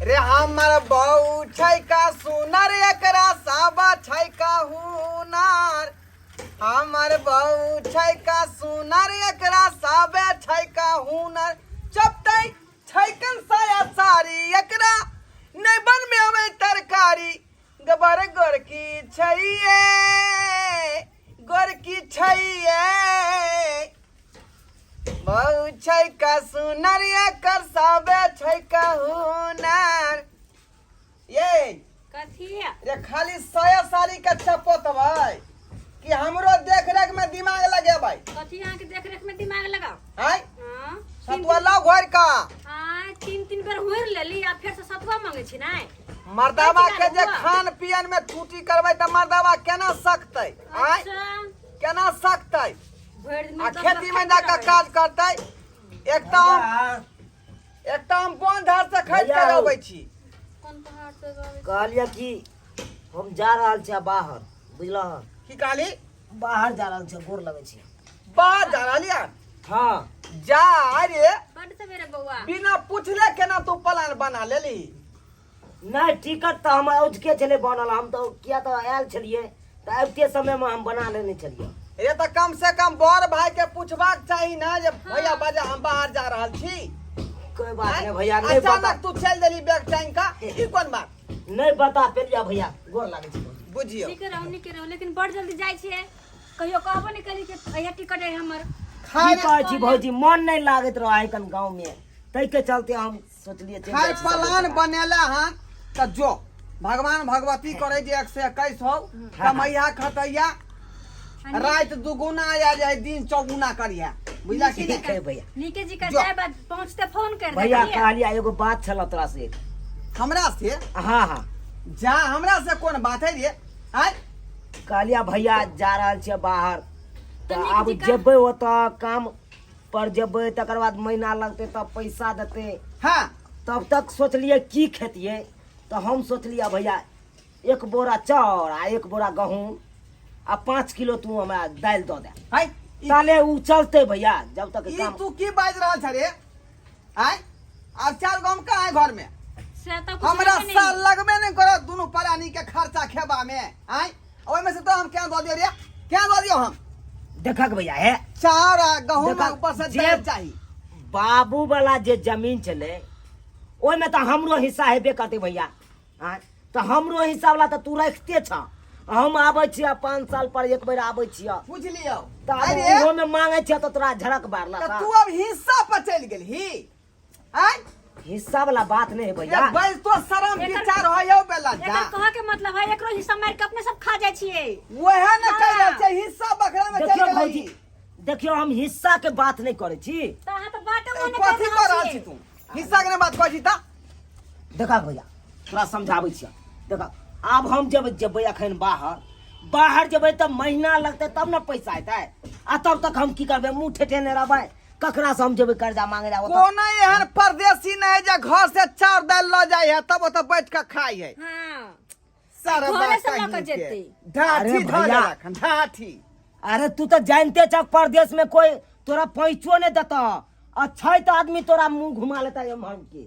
रे हमर बहू छै का सुनर, एकरा साबा छै का हुनर। हमर बहू छै का सुनर, एकरा साबे छै का हुनर। चपतै छै कन साया साड़ी, एकरा नहि बनबे अबै तरकारी। गबर गोरकी छै ये, गोरकी छै ये। बहु छै का सुनर, एकर साबे छै का हुनर। ये कथी? रे खाली साया साड़ी के चपोतबै कि हमरो देख रेख में दिमाग लगेबै? कथी अहाँ के देख रेख में दिमाग लगाओ? आय। हाँ। सतुआ लाओ घर का। हाँ, तीन तीन बेर हुर लेली आ फेर से सतुआ मांगे छी नै? मर्दावा के जे हुआ? खान पियन में त्रुटि करबै तऽ मर्दावा केना सकतै? आय। अच्छा। केना सकतै? भरि दिन आ दस खेती में बेर जाके खाइत रहबै। काज करतै। एक तऽ हम बन धार से खरीद भैया के हौ। अबै छी। कोन पहाड़ से गाबै छी? कहलियै कि हम जा रहल छियै बाहर, बुझलह? की कहली? बाहर जा रहल छियै, गोर लगै छी। बाहर जा रहली हन? हाँ। जा रे। बड सवेरे बौआ। बिना पूछले केना तू प्लान बना लेली? नहि, टिकट तऽ हमर औझके छलै बनल। हम तऽ किया तऽ आयल छलियै तऽ आबिते समयमे हम बना लेने छलियै। रे तऽ कम से कम बड़ भाई के पूछबाक चाही ना जे भैया बाजा हम बाहर जा रहल छी। कोई बात नहि भैया, नहि बता। अचानक तू चलि देली बैग टांग का, ई कोन बात? नहि बता पेलिया भैया, गोर लागै छी। बुझियौ। नीके रहू, नीके रहू, लेकिन बड़ जल्दी जाइ छियै। कहियो कहबो नहि करी कि अहिया टिकट है हमर। खाय की कहै छी भौजी, मन नहि लागैत रहै कन गाँवमे, ताहिके चलते हम सोचलियै चलि खाय जाइ छी सब प्लान गोटा। बनेला हन तऽ जो भगवान भगवती करे जे 121 हो, कमैया खतैया राति दुगुना आ जाए, दिन चौगुना करिया, बुझला कि ठीक है भैया। नीके जी का जो। जाय बाद पहुँचते फोन कर भैया देब। कहलिया एगो बात छल तोरा से। हमरा से? हाँ हाँ। जा, हमरा से कोन बात है रे? आय। कहलिया भैया जा रहल छियै बाहर तऽ नीक आब जी का- जेबै ओतऽ काम पर जेबै, तकर बाद महीना लगतै तब पैसा देतै। हाँ। तब तक सोचलियै की खेतियै, तऽ हम सोचलियै भैया एक बोरा चाउर आ एक बोरा गहूँम आ 5 किलो तू हमरा दालि दऽ दे। है ताले उ चलते भैया जब तक ई काम। तू की बाजि रहल छ रे? आय, आब चार गम कहाँ है घर में? से तऽ कुछ हमरा हेबे नहि। साल लगबे नहीं करत दुनू प्राणी के खर्चा खेबा में। आय, ओहिमे से तो हम क्या दऽ दियौ रे? क्या दऽ दियौ हम? देखक भैया हे। चाउर आ गहूम आ देखक, ऊपर से जे- दालि चाही। बाबू वाला जे जमीन छलै ओहिमे तऽ हमरो हिस्सा हेबे करतै भैया। आँय, तऽ हमरो हिस्सा वाला तऽ तू रखते छ। हम आबै छियै 5 साल पर एक बेर आबै छियै। बुझ लियौ। तऽ आब अरे ओहोमे मांगै छियै तऽ तोरा झड़क बारलक। तऽ तू अब हिस्सा पर चलि गेलही? आँय। हिस्सा वाला बात नहीं है भैया। ये बस तो शरम एकर- विचार हो यौ बेला जा। एकर कह के मतलब है एकरो हिस्सा मार के अपने सब खा जाइ छियै। वएह ने कहि रहल हाँ। छै, हिस्सा बखरा में चलि देखियौ गेलै। भौजी, देखियौ हम हिस्सा के बात नहीं करै छी। तऽ अहाँ तऽ बाटे ई ओने कथी कर कऽ रहल छी तू? हिस्सा के ने बात कहै छी तऽ? देखा भैया, तोरा समझाबै छियै। देखा, आब हम जब जेबै अखन बाहर, बाहर जेबै तऽ महीना लगतै तब ने पैसा एतै, आ तब तक हम की करबै? मुँह ठेठेने रहबै? ककरा से हम जेबै कर्जा मांगे ला ओतऽ? कोनो एहन परदेसी नहीं है जे घर से चाउर दालि लऽ जाइ है तब ओतऽ बैठ कऽ खाइ है। हाँ। सरबा घरे से लऽ कऽ कहीं के। जेतै। ढाठी अरे धऽ भैया। लेलक हन, ढाठी। अरे तू तऽ जानते छक, परदेश में कोई तोरा पैंचो नहीं देता, अच्छा तऽ आदमी तोरा मुंह घुमा लेता एम्हर के,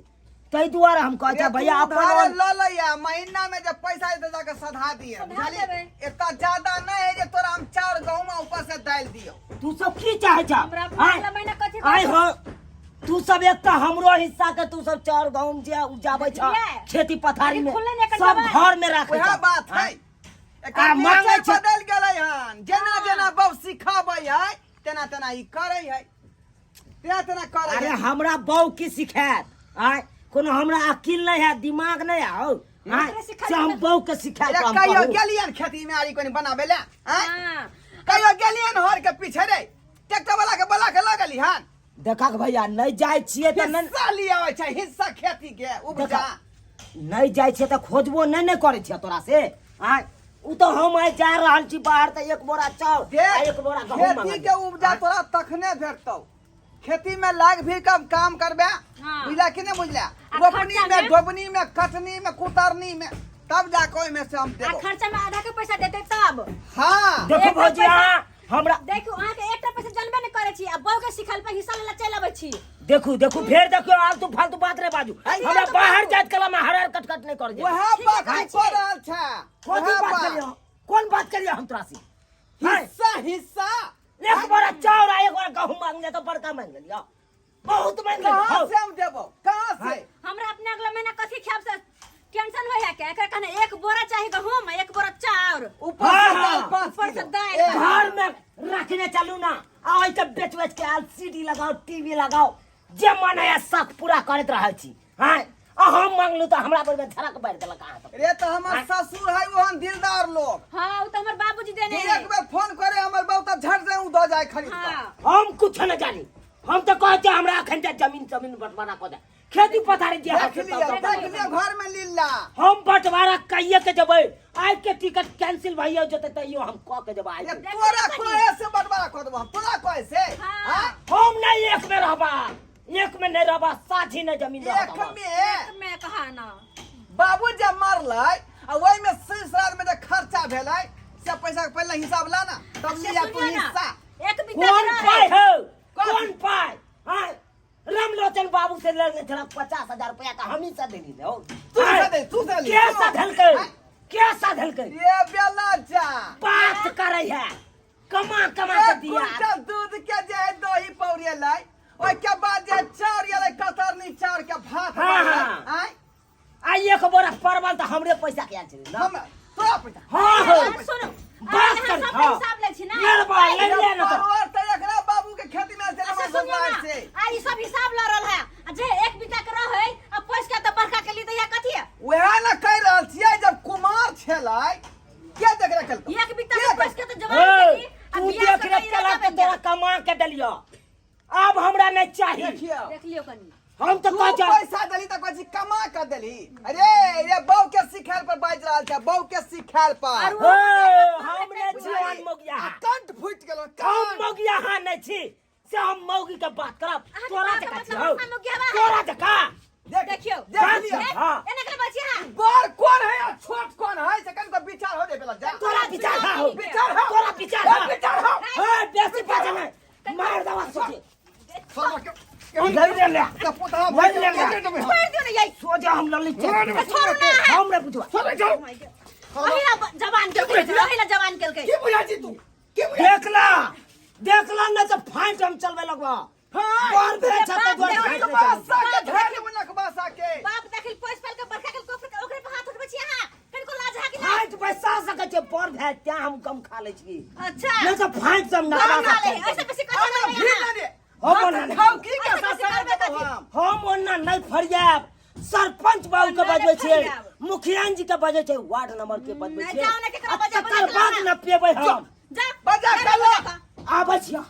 ताहि दुआरे हम कहै छियै भैया रे तू अपन उधारे लऽ लैया, महीना में जब पैसा एतै जाके सधा दिए। सधा बुझलियै? देबै। एतऽ ज्यादा नहीं है जे तोरा हम चाउर गहूम आ ऊपर से दालि दियौ। तू सब की चाहे छ? हमरा अपना आँय? अगला महीना कथी आँय करबै? हो, तू सब एक तऽ हमरो हिस्सा के तू सब चाउर गहूम जे उपजाबै छ बुझलियै? खेती पथारी में अरे खुलले ने एकर सब जवान। घर में राखै वएह छ। बात है। आँय? एकर आ, मांगै नेचर छ। बदलि गेलै हन। जेना जेना बहू सिखाबै है तेना तेना ई करै है, तेना तेना करै अरे है। हमरा बहू की सिखायत? आँय, कोनो हमरा अकिल नहीं है, दिमाग नहीं है हौ? आँय, ओकरे सिखा से हम देबै। बहू के सिखायत अरे हम कहियो कहू। गेलियन खेती में आरी कोनी बनाबै ले? आँय? हाँ। कहियो गेलियन हर के पीछे रे? ट्रैक्टर वाला के बोला के लगली हन। देखक भैया, नहीं जाइ छियै तऽ नहि हिस्सा लिये आबै छै, हिस्सा खेती के उपजा। देखा, नहीं जाइ छियै तऽ खोजबो नहीं ने करै छियै तोरा से। आँय, उ तऽ हम आइ जा रहल छी बाहर तऽ एक बोरा चाउर आ देख एक बोरा गहूम खेती मंगलियै। के उपजा तोरा तखने भेटतौ, खेती में लाग भी कम काम करबे। हाँ। बुझला कि नहीं बुझला? आ रोपनी खर्चा में, में? ढोबनी में, कटनी में, कुतरनी में, तब जाके ओहिमे से हम आ देबो। खर्चा में आधा के पैसा देते तब। हाँ। देखो एक भौजी, पैसा- अहाँ हमरा देखू, अहाँ के एकटा पैसा जानबे नहीं करे छी आ बहू के सिखल पर हिस्सा लेला चलि अबै छी। देखू देखू, फेर देखियो, आलतू फालतू बात रे बाजू। अरे हमरा तो बाहर बाजू। जाइत कला में कटकट नहीं कर वएह बात हम कह रहल छै। कोन वएह बात बात। करियो, कोन बात करियो हम तोरा से? हैं? हिस्सा हिस्सा। एक बोरा चाउर आ एक बोरा गहूम मांगले तो बड़का मांग लियो, बहुत मांग लियो। कहाँ से हम देबो, कहाँ से? हमरा अपने अगला महीना कथी खायब से टेंशन होय है के? एकरा कहने एक बोरा चाही गहूम, एक बोरा चाउर। ऊपर से हाँ, दाल हाँ। 5 ऊपर से किलो। दाल। ए, घर में रखने चलू ना, आ तऽ बेच बेच के आयल सीडी लगाओ, टीवी लगाओ, जे मन है शख पूरा करैत रहल छी। हाँ, आ हम मांगलू तऽ हमरा पर में झड़क बारि देलक अहाँ सब। रे तऽ हमर ससुर है ओहन दिलदार लोग। हाँ, उ तऽ हमर बाबूजी देने है। एक बेर फोन करे हमर बाबू तऽ झट से उ दऽ जाय खरीद कऽ। हाँ। हम कुछ न जानी, हम तऽ कहै छियै हमरा अखन जे जमीन जमीन बंटवारा कऽ दे, खेती पथारी जे देख हाथ से लिअ, तब देख लिअ घर में लीला। हम बंटवारा कहिए के जेबै, आइ के टिकट कैंसिल भइए जेतै तैयो हम कऽ के जेबै आइ ये के। तोरा कहे से बंटवारा कऽ देबो हम, तोरा कहे से? हाँ। हाँ? हम नहीं एक में रहबा, एक में नहीं रहबा, साझी नहीं जमीन रहत एक हमर। में। एक में कहा ना। बाबू जब मरलै आ ओहि में श्राद्ध में जे खर्चा भेलै से पैसा के पहिले हिसाब ला ना, तब अच्छा, लिया तू सुनियो ना, हिस्सा। एक बीता कौन के पाई रहे। हो, कौन पाई? हाँ, रामलोचन बाबू से लेने छला 50,000 रुपया का, हम ही से देली हो। तू से दे, तू से ले। के साधलकै, हाँ? के साधलकै? ये बेला जा। बात करै है, कमा कमा के एक दिया। क्विंटल दूध के जे है दही पौड़ेलै, ओहि के बाद जे चाउर एलै कतरनी चाउर के भात हाँ, बनलै, हाँ। आँय? आ एक बोरा परवल तऽ हमरे पैसा के आयल छलै ना। हम तोरा पैसा। हाँ, हाँ। और सुनो, बात अहाँ कर, सब हाँ। हिसाब लै छी ना। ले बा, ले ले ना तो। परवर तऽ एकरा बाबू के खेती में से अच्छा सुनियो ना, से। आ ई सब हिसाब ल रहल है, आ जे एक बीता के रहै आ पैस के तऽ बड़का के लिए तऽ या कथी है? वएह ने कहि रहल छियै, जब कुमार छलै के देख रखल? एक बीता के पैस के तऽ जवान ए, के लिए, आ तू बियाह देख के रे तऽ ई केला राजा के बनि तोरा गेल। कमा के देलियो, आब हमरा नहीं चाहिए। देखियो। देख लियो कनी। हम तो तू कहै छियौ। पैसा देली तऽ कहै छी कमा के देली। अरे रे बहू के सिखायल पर बाजि रहल छै, बहू के सिखायल पर। आर हे, हम नहीं छी ओहन मौगिया। आ कंठ फूटि गेलो, हम कंठ। मौगिया हाँ नहीं छी से हम मौगी के बात करब। अहाँके तोरा बाप के जकाँ छी मतलब हौ। हम मौगिया बा। तोरा जकाँ। देख, देखियौ। देख बात लिअ। कर, हाँ। एना के बचिया। बड़ कोन है आ छोट कोन है से कनि तऽ विचार हो जेबे जा। तोरा विचार है हो। विचार हो। तोरा विचार है। विचार हो। हे, बेसी बाजै नहीं, मार दवा सोचे। साला के- ले ले ले। सपूत हम ले ले ले। छोड़ दियो ना यही। सोजा हम लल्ली चल। छोड़ू ना। हम नहीं पूछवा। ओहिला जवान केलकै, ओहिला जवान केलकै। की बुझा छी तू? की बुझा? देखला, देखला नहीं तो फाइट हम चलबे लगवा। हाँ। बार बेर छत्ता बाप द्वार रे, फाइट नहीं नकबासा चलबे। के घेर लेबो, नकबासा के। बाप देखिल पैस पाल के बड़का के कोफर ओकरे पर हाथ उठबै छी अहाँ। कनिको लाज है कि ना? फाइट बैसा सकै छै, पर भए तें हम कम खा लै छी। अच्छा। नहीं तो फाइट सब कम नकबासा खा ले, के। ऐसे बेसी कथी हमरा करबै भीड़ अहाँ? ना दे। हम ओना नहि। खाउ की के ऐसे बेसी ससरा करबै देबो कथी? हम। हम ओना नहीं फरियाब। सरपंच बाबू के ओना बजबै नहि छियै, फरियाब। मुखिया जी के बजै छै, वार्ड नंबर के बजबै नहि छियै। जाउ ने केकरो आ बजै, तकर बजै बाद केकरो। न पेबै हम। जा, बजा जा, चलो। बजा। आबै छियै।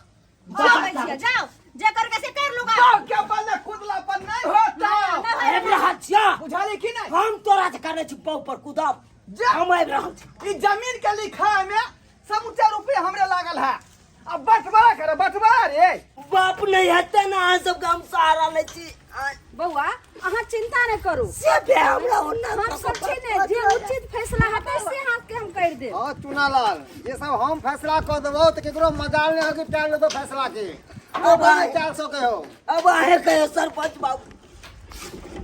आबै छियै, जाउ। जे करके से कर लूगा। बाप के बल्ले कुदला पर नहीं होता। नहीं। आबि रहल छियै। बुझाली की नहीं? हम तोरा से करने छी पौ पर कूदब। जा। हम आबि रहल छी। ई जमीन के लिखाय में समूचा रुपया हमरे लागल है। अब बंटवारा करे, बंटवारा रे। बाप नहीं हेतै ना अहाँ सबके हम सहारा लै छी। बौआ, अहाँ चिंता नहि करू। से बे हमरा ओना हम सब छी ने, जे उचित फैसला हेतै से अहाँके हम करि देब। हाँ चुनालाल, ये सब हम फैसला कर देबो तो केकरो मजाल नहीं हो कि टाल लेतो फैसला के। अब नहीं टाल सके हो। अब अहें कहियो सरपंच बाबू,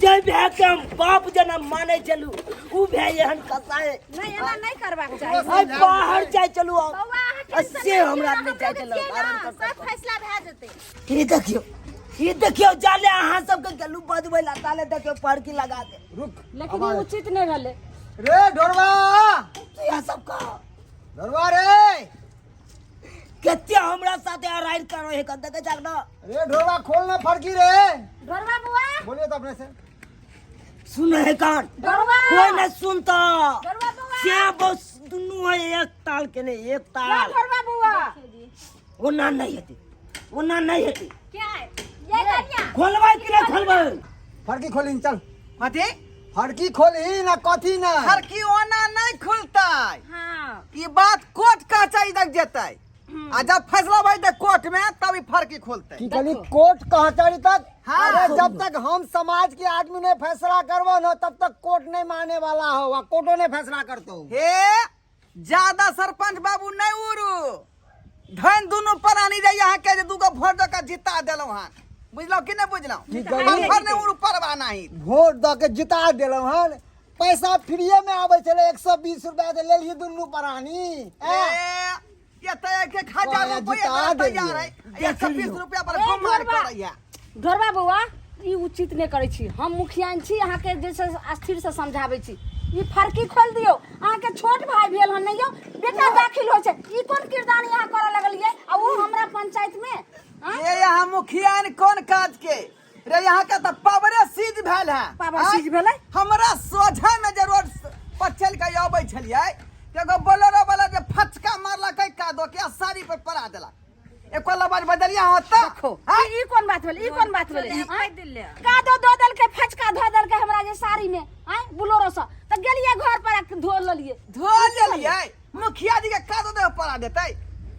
जे भाय के हम बाप जेना मानै छलू उ भाय एहन कसाय। नहि, एना नहि करबाक चाही। आइ बाहर जाइ चलू हम। बौआ, अहाँ आ टेंशन से नहि हमरा लिअ, नहि जाइ हम चलू। छियै कारण ने, कर सब फैसला भए जेतै। ई देखियौ, ई देखियौ, जाले अहाँ सबके गेलू बजबै ला, ताले देखियौ पड़की लगा के। रुक। लेकिन ई उचित नहि भेलै। रे ढोरवा, तू इएह सब कह। ढोरवा रे, कते हमरा साथे अराइर करो हे, कते के जाग ना। रे ढोरवा खोल ना फड़की रे। ढोरवा बुआ। बोलिए तो अपने से। सुन हे कान। ढोरवा। कोई नहीं सुनता। ढोरवा बुआ। से बस दुनू है एक ताल के नहीं, एक ताल। ढोरवा बुआ। ओना नहीं हेतै, ओना नहीं हेतै। क्या है? ये कनिया। खोलबै कि नहीं खोलबै? फड़की खोली चल। कथी? फड़की खोली ना कथी ना? फड़की ओना नहीं खुलतै। हाँ। ई बात कोर्ट कचहरी तक जेतै, आ जब फैसला भइ जेतै कोर्ट में तब ई फड़की खुलतै। की कहली कोर्ट कचहरी तक? हाँ। अरे जब तक हम समाज के आदमी ने फैसला करबो न तब तक कोर्ट नहीं माने वाला हो, आ कोर्टो नहीं फैसला करतो। हे ज्यादा सरपंच बाबू नहीं उड़ू, धन दुनू प्राणी जे यहाँ के जे दूगो वोट दऽ के जिता देलहुँ हन, बुझलहुँ कि नहीं बुझलहुँ? की कहली? बम्फर नहीं उड़ू परवा नहीं। वोट दऽ के जिता देलहुँ हन, पैसा फ्रीए में आबै छलै 120 रुपया तऽ लेलियै दुनू प्राणी। ए, ये तो एक एक हजार तोरा रुपया जुटा देला तैयार है। देलियै। 120 रुपया पर ए, गुमार ढोरबा। करैया। ढोरबा बौआ, ई उचित नहि करै छी। हम मुखियान छी, अहाँके जे छै से स्थिर से समझाबै छी। ई फरकी खोलि दियौ। अहाँके छोट भाई भेल हन, नहि यौ? बेटा दाखिल होइ छै, ई कोन किरदानी अहाँ करऽ लगलियै, आ ओ हमरा पंचायत में? आँय? ये यहाँ मुखियान कोन काज के रे? यहाँ के तऽ पावरे सीज भेल है। पावर आँय? सीज भेलै? हमरा सोझा में जे रोड पर चलि के अबै छलियै तऽ एगो बोलेरो वाला जे फचका मारलकै कादो के आ साड़ी पर पड़ा देलक। एको लबार बदलिया होता। देखो, आँय? ई कोन बात भेलै? ई कोन बात भेलै? चल, आँय? कहि दिले। कादो दऽ देलकै, फचका धऽ देलकै हमरा जे साड़ी में, आँय, बोलेरो से तऽ गेलियै घर पर आ धो लेलियै। धो लेलियै? मुखिया जी के कादो दे पड़ा देतै,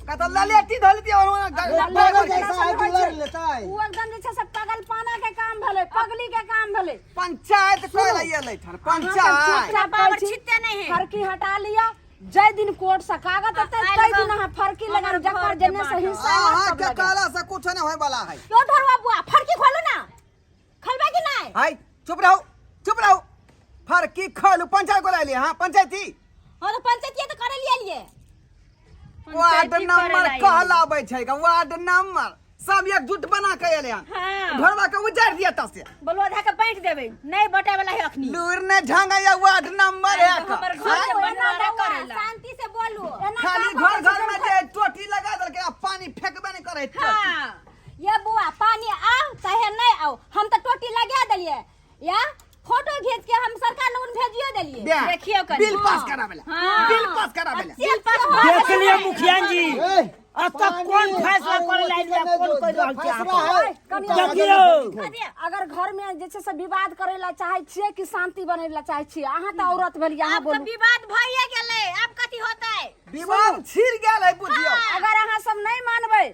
कतऽ ललेटी धो लेतियै और वहाँ पागल जैसा है कि लड़ लेतै। ओ एकदम जे छै से पागलपाना के काम भेलै, पगली के काम भेलै। पंचायत कोई लइए लैठन पंचायत। चुपचाप पावर कहै छी, छिटते नहीं है। फरकी हटा लिअ। जाहि दिन कोर्ट से कागज एतै आयल ताहि दिन बा- अहाँ फरकी हमर लगाम, घर जकर के जेने से बाटल। हिस्सा हैत अहाँ सब के लगाम। कहला से कुछ नहीं होय वाला है। यो ढोरवा बुआ, फरकी खोलू ना, खोलबै कि नहीं? हाय, चुप रहो, चुप रहो। फरकी खोलू, पंचायत को लिए। हाँ, पंचायती। हाँ, तो पंचायती तो करे लिए लिए। वार्ड नंबर कहलाबै छै गा, वार्ड नंबर सब एकजुट बना के एले हन। हाँ। घरवा के उजाड़ दिया तसे। बोलुआ धऽ के बाँटि देबै, नहीं बटे वाला है अखनी। लूर ने ढंग या वार्ड नंबर है का। हमर घर के हाँ? बंटवारा करेला। शांति से बोलू। एना खाली काम घर करै छै घर में जे टोटी लगा देलकै आ पानी फेंकबे नहीं करे टोटी। हाँ। ये बुआ, पानी आओ चाहे नहीं आओ, हम तो टोटी लगा देलिए या फोटो खींच के हम सरकार लोगन भेजियो देलिए। दे, देखियो कनी। बिल पास करावेला। हाँ। बिल पास करावेला। बिल पास भऽ देख गेलै। लियौ मुखिया जी, ए, अब तक पानी कौन फैसला आर करे अथी लाइन के में, कौन जो- कर जो रहल छै फैसला अहाँ? है, कनी ओ कागज देखियौ। में लिखो। अगर घर में जे छै से विवाद करे ला चाहे छियै कि शांति बने ला चाहे छियै? अहाँ तऽ औरत भेलियै, अहाँ आब तऽ बोलू। विवाद भइए गेलै, आब कथी होतै? विवाद छिड़ गेल है, बुझियौ। अगर अहाँ सब नहीं मानबै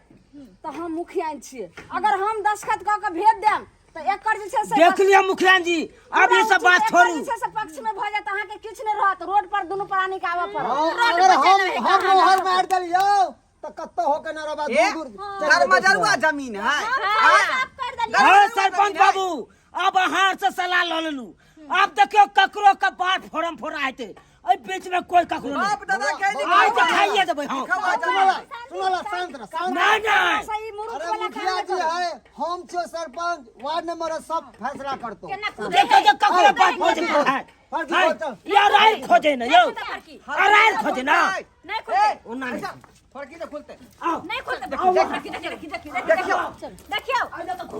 तऽ हम मुखिया छियै, अगर हम दस्तखत कऽ के भेज देम तऽ एकर जे छै से देख लियौ मुखिया जी, अब ये सब बात एकर छोड़ू। जे छै से पक्ष में भऽ जायत, अहाँके किछु नहि रहत, रोड पर दुनू प्राणी के आबऽ पड़त। हाँ, अगर हम मोहर मार देलियौ तऽ कतौ होके न रहबा। ए, दूर दूर घर मजरुआ जमीन है। हम साफ कर देलियै। हाँ सरपंच बाबू, अब अहाँ से सलाह लऽ लेलू। अब देखियौ ककरो के बात फोरम फोड़ा हेतै एहि बीच में, कोई ककरो नहीं। बाप दादा के आइ तऽ खाइए देबै। हाँ। लिखवा सुनो ला, सुनो ला, शांत रह, शांत रह। नहीं नहीं। सही मूर्ख अरे वाला मुखिया काम जी नहि करू। है, हम छियो सरपंच, वार्ड नंबर है, सब फैसला करतो। केना कूदै देखो है? जे ककरो बात खोजे है। फर्जी है, बोल चल। या राय खोजे ना यौ, फर्की। राय खोजे ना। नहीं खुलतै। ओना नहीं। फरकी तो खुलते। आओ। नहीं खुलतै। देखियौ, देखियौ, देखियौ, देखियौ, देखियौ।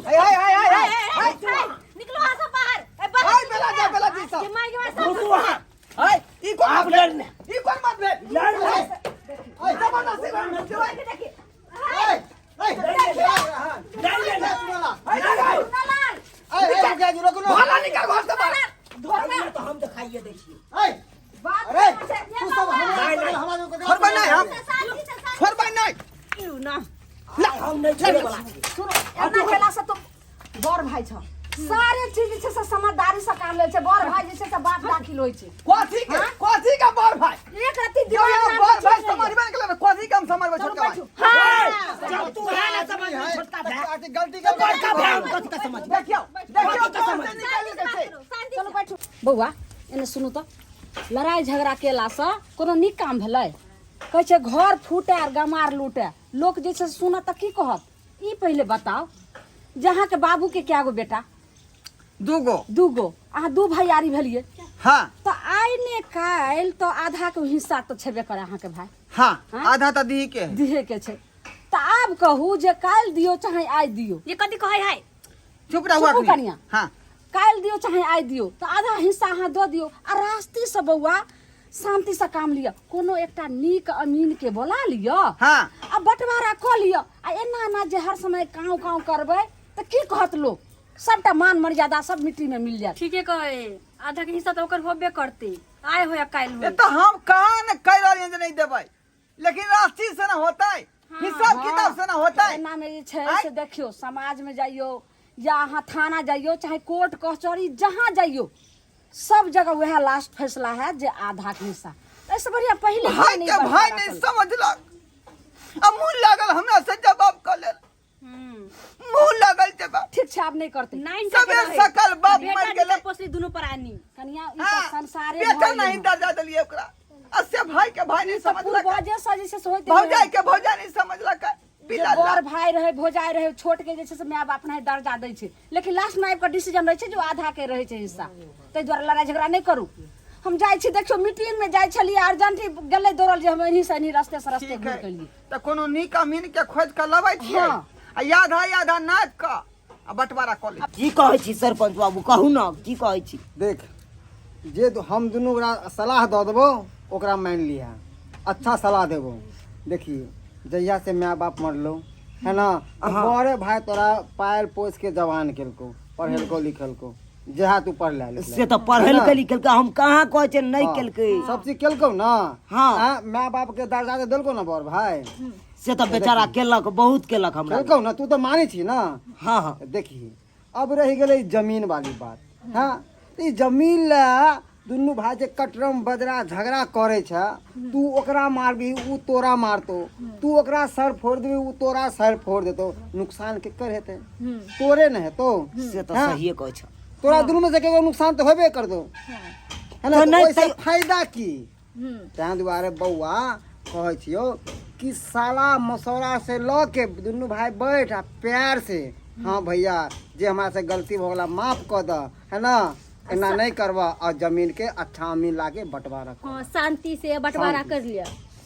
हाय हाय हाय हाय ए, हाय ए, हाय। ए, निकलो वहाँ से बाहर। ए, बाहर हाय, निकलो। बेला जा, बेला जी सब। के माय के माय सब। रुकू अहाँ। हाय, ई कोन आप बात भेल? लड़ने। ई कोन बात भेल? लड़ने। हाय, जबरदस्ती लड़ने। देखियौ, ए, ए, लड़ने। सुनो ला। हाय, हाय, हाय। ए, ए, मुखिया जी, रोकू ना। भाला निकल घर से बाहर। लड़ने तो हम दिखाइए दै छियै। ए, बात अरे करै छै। तू सब हमरा नहीं, नहीं। हमरा हमरा छोड़बै नहीं हम। शांति से, शांति। छोड़बै नहीं। हम नहीं छोड़े वाला छी। सुनो, एना केला से तो बड़ भाई छ, सारे चीज जे छै से समझदारी से काम लै छै। बड़ भाई जे छै से बाप दाखिल होइ छै। कथी के, कथी के बड़ भाई? एक रत्ती जो दिमाग यहाँ नाम बड़ के भाई चीज नहीं। समझबे नहीं केलक, कथी के हम समझबै? चलू छोटका भाई। बैठू। हे, जब तू है ना समझ में छोटका भाई, अथी गलती तो बड़का भाई हम कथी का समझ? देखियौ, देखियौ, कथी का समझ? कहाँ से निकालि लेलकै छै। शांति। चलू बैठू। बौआ, एने सुनू तऽ, लड़ाइ झगड़ा केलासँ कोनो नीक काम भेलै? कहै छै घर फूटे आर गमार लूटे। लोक जे छै से सुनत तऽ की कहत? ई पहिले बताउ जे अहाँके बाबूके कए गो बेटा? दूगो। दूगो। अहाँ दू भैयारी भेलियै? हाँ। तऽ आइ ने काल्हि तऽ आधाके हिस्सा तऽ छेबे करे अहाँके भाय। हाँ। हाँ? आधा तऽ दीही के है। दिहे के छै, तऽ आब कहू जे काल्हि दियौ चाहे आइ दियौ। ये कथी कहै है? चुप रहू चुपू अखनी। कनिया। हाँ। काल्हि दियौ चाहे आइ दियौ, तऽ आधा हिस्सा अहाँ दऽ दियौ आ रास्तीसँ बौआ शांतिसँ काम लिअ। कोनो एकटा नीक अमीन के बोला लिअ आ बँटवारा कऽ लिअ। आ एना एना जे हर समय काँव काँव करबै तऽ की कहत लोक? सबटा मान मर्यादा सब मिट्टी में मिल जायत। ठीके कहै, आधा के हिस्सा तऽ ओकर होबे करतै, आइ हो या काल्हि ए हो। तऽ हम कहाँ ने कहि रहलियै जे नहि देबै, लेकिन राशि से ना होतै, हिसाब किताब से ना होतै। एना में जे छै आँय? से देखियौ, समाज में जाइयौ या अहाँ थाना जाइयौ चाहे कोर्ट कचहरी जहाँ जाइयौ, सब जगह वएह लास्ट फैसला है जे आधा के हिस्सा। एहिसँ बढ़िया पहिले भाई नहि के भाई बँटवारा नहीं करू। समझलक आ मुँह लागल हमरा से जवाब कऽ लेल। मुंह लगल जेबा। ठीक छै, आब नहि करतै। नाइन सबे सकल बाप मर गेलै। पोसली दुनू प्राणी। कनिया, ई हाँ, तऽ संसारे बेटा भऽ गेलै। नहीं दर्जा देलिए ओकरा, आ से भाई के भाई नहीं ई तऽ समझलक, पूर्वजे से जे छै से होइत भौजाई रहै। के भौजाई नहीं समझलक। जे बिला बड़ भाई रहै, भौजाई रहै, छोट के जे छै से माय बाप नहि दर्जा दै छै, लेकिन लास्ट मे आबि कऽ डिसीजन रहै छै जे ओ आधा के रहै छै हिस्सा। ताहि दुआरे लड़ाइ झगड़ा नहि करू। हम जाइ छी, देखियौ, मीटिंग मे जाइ छलियै, अर्जेंट गेलै दौड़ल जे हम एन्ही से एन्ही रस्ते से रस्ते ठीक घुरि है के एलियै। तऽ कोनो नीक अमीन के खोज के लबै छियै हाँ। आ आधा आधा नापि कऽ आ बंटवारा कऽ लै। की कहै छी सरपंच बाबू, कहू ने की कहै छी? देख, जे हम दुनू ओकरा सलाह दऽ देबो ओकरा मानि लिहा, अच्छा सलाह देबो। देखिए, जहिया से माय बाप मरलो है ना, बड़े भाई तोरा पायल पोस के जवान केलको, पढ़ेलको लिखेलको, जहाँ तू पढ़ ले से तऽ पढ़ेलकै लिखेलकै, हम कहाँ कहै छियै नहि केलकै। सब चीज केलको ना। हाँ। माय बाप के दर्जा तऽ देलको ना बड़ भाई। से तऽ बेचारा केलक, बहुत केलक हमरा। केलको ना, तू तऽ मानै छी ना। हाँ हाँ। देखी, अब रहि गेलै जमीन वाली बात। हाँ, ई जमीन ला दुनू भाई जे कटरम बजरा झगड़ा करे छै, तू ओकरा मारबी उ तोरा मारतो, तू ओकरा सर फोड़ देबी उ तोरा सर फोड़ देतो, नुकसान केकर हेतै? तोरे ने हेतो। से तऽ हाँ। सहिए कहै छ। तोरा दुनू में से केकरो नुकसान तऽ होबे कर दो है ना। तऽ तऽ नहि ओहिसँ फायदा की? ताहि दुआरे बौआ कहै छियौ कि साला मसौरा से लऽ के दुनू भाई बैठ आ प्यार से, हाँ भैया, जे हमरा से गलती भऽ गेला माफ कऽ दऽ, है ना, एना नहीं करबा, और जमीन के अच्छा अमीन लाके बंटवारा कर। हाँ, शांति से बंटवारा कर लिया।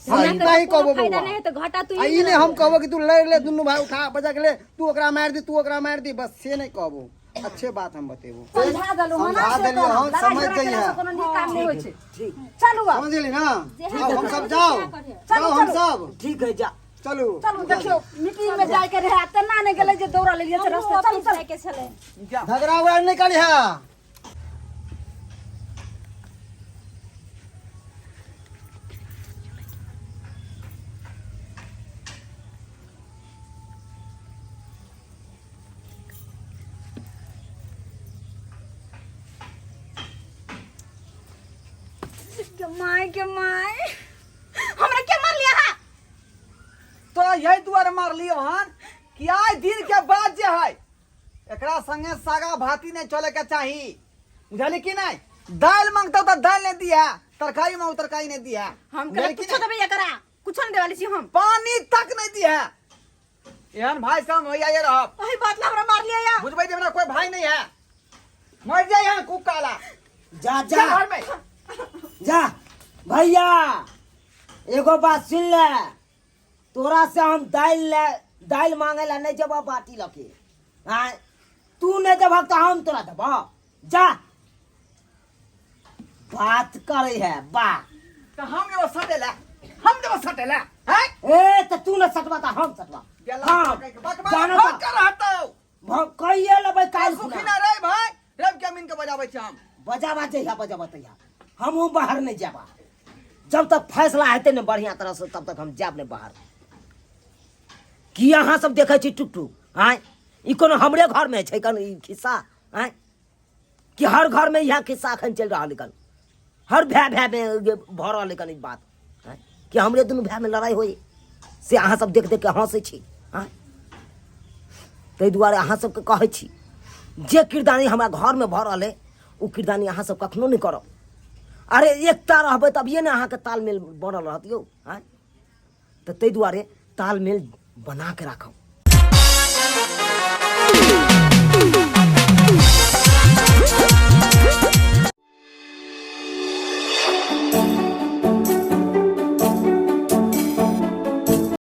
हम इतना ही कहबो फायदा बौआ। नहीं है तो घाटा तू आ ई नहीं हम कहबो कि तू लड़ ले, दुनू भाई उठा बजा के ले, तू ओकरा मार दी, तू ओकरा मार दी, बस से नहीं कहबो, अच्छे बात हम बतेबो। समझा देलहुँ हँ ना, समझा से देलियै कहब। हँ, लड़ाइ समझ झगड़ा जइहे। केलासँ कोनो नीक काम नहि होइ छै। चलू आब। समझ गेली ना? आब हम सब जाओ, चलू, जाओ हम चलू। सब। ठीक है, जा। चलू। चलू, देखियौ, मीटिंग में जाय के रहे आ तेना नहि गेलै जे दौड़ल एलियै से रस्ते। चलू चलू। के छलै। झगड़ा उगड़ा नहीं करिहे। के my, के my, हमरा के मारलिया हा? तोरा यही दुआरे मारलियो हन कि आइ दिन के बाद जे है एकरा संगे सागा भाती नहीं चले के चाही, बुझली कि नहीं? दाल मांगतो तो दाल नहीं दिया, तरकारी मांगो तरकारी नहीं दिया। हम बुझली कि कुछो नहीं? देबै एकरा, कुछो नहीं देवाली छी हम। पानी तक नहीं दिया। एहन भाई साहब होइया ये रहब। ओही बात ला हमरा मार लिया या। बुझबै जे हमरा कोई भाई नहीं है, मर जाए यहाँ कुकाला। जा जा जा घर में जा। भैया, एगो बात सुन ले, तोरा से हम दालि ले दालि मांगे ला नहीं जब बाटी लके, आय तू नहीं देबहक तो हम तोरा देबह। जा, बात करे है बा। तो हम जब सटेला, हम जब सटेला हैं। ए तो तू न सटवा तो हम सटवा। हाँ, जानो जानो तो। कर हटो। कहिए लेबै काल्हि सुखी खुना। ना रे भाई, रब के अमीन के बजाबै छी हम। बजाबा जहिया बजाबा तहिया हमहूँ बाहर नहीं जाबा, जब तक फैसला हेतै ने बढ़िया तरह से तब तक हम जायब नहीं बाहर। की अहाँ सब देखै छी टुक टुक? आँय, ई कोनो हमरे घरमे छै कन ई खिस्सा? आँय, कि हर घरमे इएह खिस्सा एखन चलि रहल कन, हर भाय भायमे भऽ रहल कन ई बात? आँय, कि हमरे दुनू भायमे लड़ाइ होइ से अहाँ सब देख देख के हँसै छी? आँय, ताहि दुआरे अहाँ सबके कहै छी जे किरदानी हमरा घरमे भऽ रहल अइ ओ किरदानी अहाँ सब कखनो नहि करब। अरे एकता रहबै तभिए ने अहाँके तालमेल बनल रहत यौ। आँय, तऽ ताहि दुआरे तालमेल बना के राखब।